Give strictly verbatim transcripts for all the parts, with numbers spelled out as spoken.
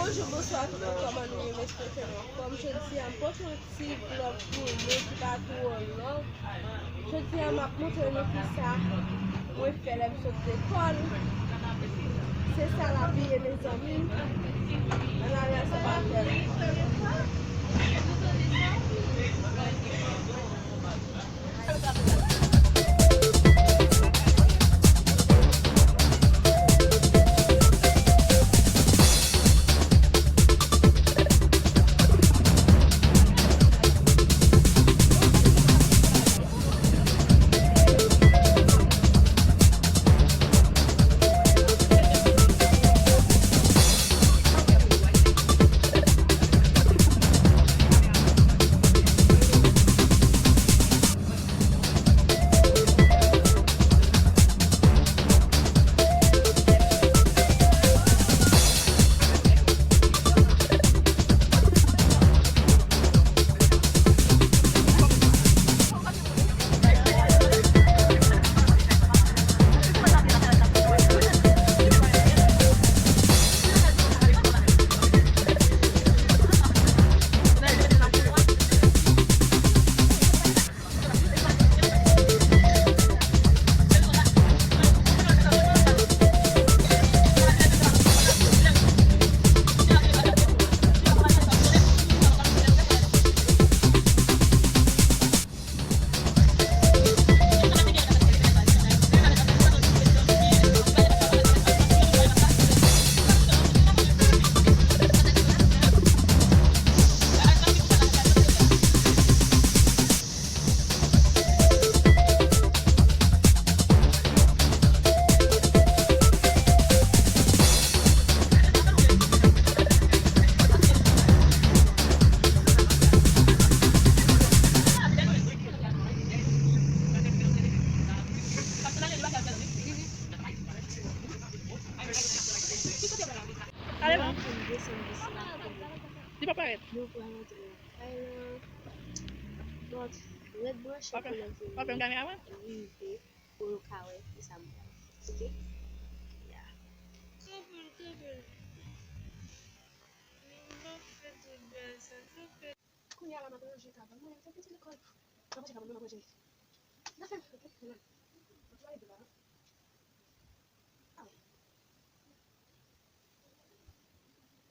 Bonjou, bonswa tout moun, kòman nou ye? M espere ke nou anfòm. Jodi a, m pote yon ti vlòg pou nou ki pa twò long. Jodi a, m ap montre nou kisa mwen fè lè m sot lekòl. Se sa lavi ye, mezanmi. Ann ale ansanm avè m. Li pa parèt. Nou pral antre nan kay la. Bon, rèd branche pou lè ke nou rive, pou nou ka wè kisa m pral fè. Oke? Ya. Kanpe l, kanpe l. Li m ap fè tout bagay sa, kanpe l. Kounye a la, m ap ranje kabann mwen, m ap fè piti lekòl. M ap ranje kabann mwen, m ap ranje. N ap fè, oke, men la. M ap travay de la, non? Ah wi.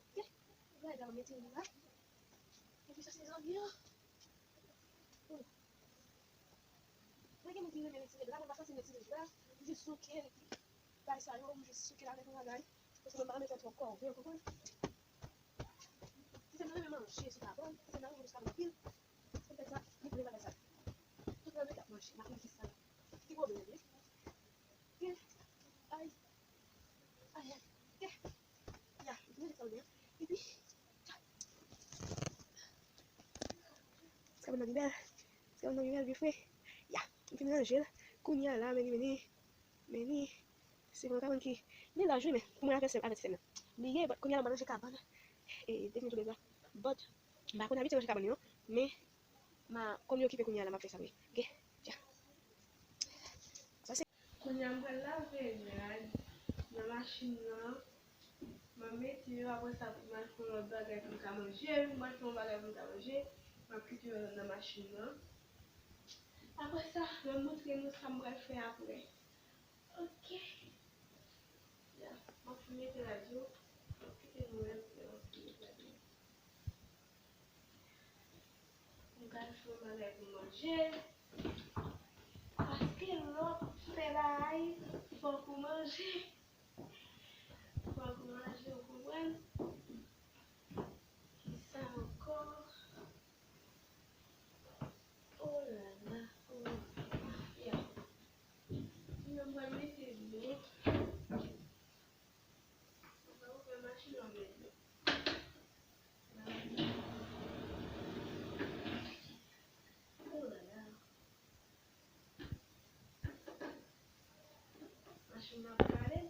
Oke. Bagay la, m mete li la. Epi sa se zanmi an. Oh. Mwen gen moun ki renmen retire dra, mwen pa santi retire dra. M jis souke bagay sa yo, m jis souke l avèk yon bagay. Paske mwen pa renmen fè twòp kòve, w konprann? Ti sè m nan renmen manje sou kabann, ti sè m nan renmen jis kabann anpil. Se poutèt sa, li renmen bagay sa. Tout lane l ap manje, m ap manje sa. Ki pwoblèm li? Ke, ay, ay, ay, ke, ya, manje sa byen. Epi, kabann nan pi bèl, kabann nan pi bèl, pi fre. Ya, m fin ranje l. Kounye a la, meni, meni, meni. Se yon kabann ki, li laj wi, men pou mwen avè sè, avè ti sè m nan. Li ye, but kounye a la m ranje kabann. E, depi m tou bezwen. But, m pa konn abitye ranje kabann yo, men, ma, kòm li okipe kounye a la, m ap fè sa wi. Oke? Dja. Sa se. Kounye a m pral lave rad nan machin nan. M ap mete yo, apre sa, pou m al fè yon lòt bagay pou m ka manje. M pral fè yon bagay pou m ka manje. M ap kite yo nan machin nan. Apre sa, m ap montre nou sa m pral fè apre. Oke. Ya, m ap fin mete rad yo. M ap kite nou wè lè m fin mete rad yo. M pral fè yon bagay pou manje. Paske lè w ap fè bagay, fòk ou manje. Fòk ou manje, ou konprann? Kisa ankò? Oh la la, oh la la. Ya. Mwen pral mete dlo. Mwen pral ouvè machin nan, met dlo. Oh la la. Machin nan ap pale.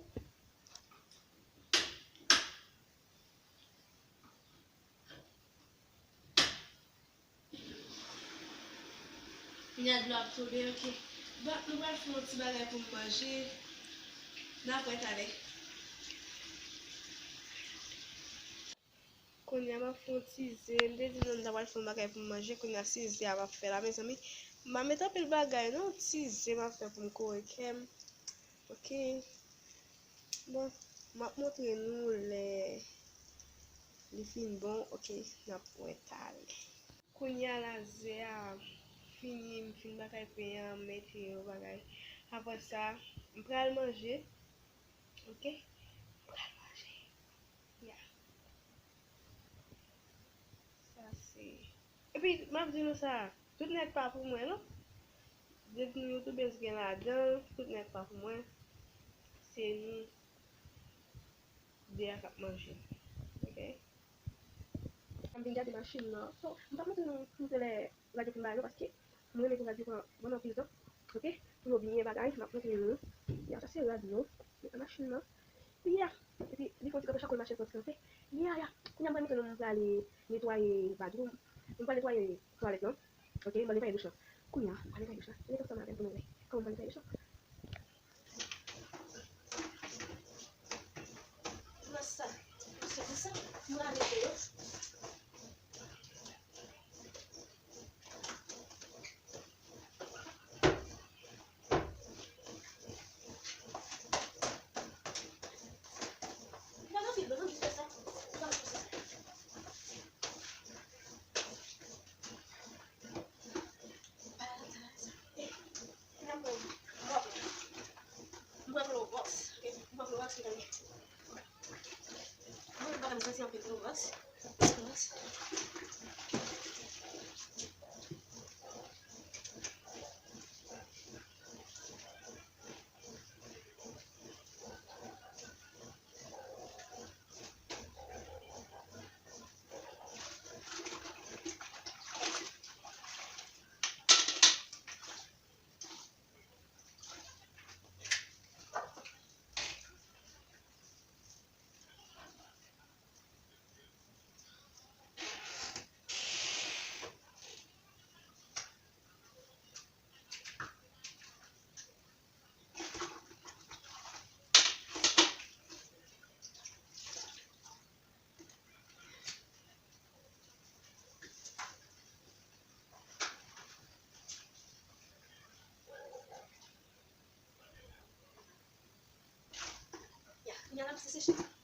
Kounye a dlo ap tonbe, oke. Bon, nou pral fè yon ti bagay pou m manje. N a wè talè. Kounye a m ap fè yon ti ze. M te di nou m ta pral fè yon bagay pou m manje. Kounye a se ze a m ap fè la, mezanmi. M pa met anpil bagay, non. Ti ze m ap fè pou m kore kè m. Ok. Bon, m ap montre nou lè li fin bon. Ok, n ap wè talè. Kounye a la, ze a fini, m fin bagay pen an, m mete yo bagay. Apre sa, m pral manje. Ok? M pral manje. Ya. Sa se. Epi, m ap di nou sa, tout nèg pa pou mwen, non. Depi nou youtubèz gen ladan, tout nèg pa pou mwen. Se nou de a k ap manje. Ok? M vin gade machin nan. So, m p ap montre nou, montre lè radyo fin bay non, paske mwen renmen pou radyo pran vrèman anpil tan. Ok? Pou yo byen bagay, m ap montre nou. Ya, sa se radyo. Met nan machin nan. Ya. Epi, li fè yon ti kanpe chakòl machin konsa, ok? Ya, ya. Kounye a, m pral montre nou, m prale netwaye bathroom. M pral netwaye twalèt lan. Ok, m pral netwaye douch lan. Kounye a, m pral netwaye douch lan. Ret ansanm avè m pou nou wè kòman m pral netwaye douch lan. Pran sa. Pran sa. M rale yo. Mwen Klowòks, ok? Mwen Klowòks, mezanmi. Mwen pa konn santi anpil Klowòks. Klowòks. Ya, kounye a l ap seche.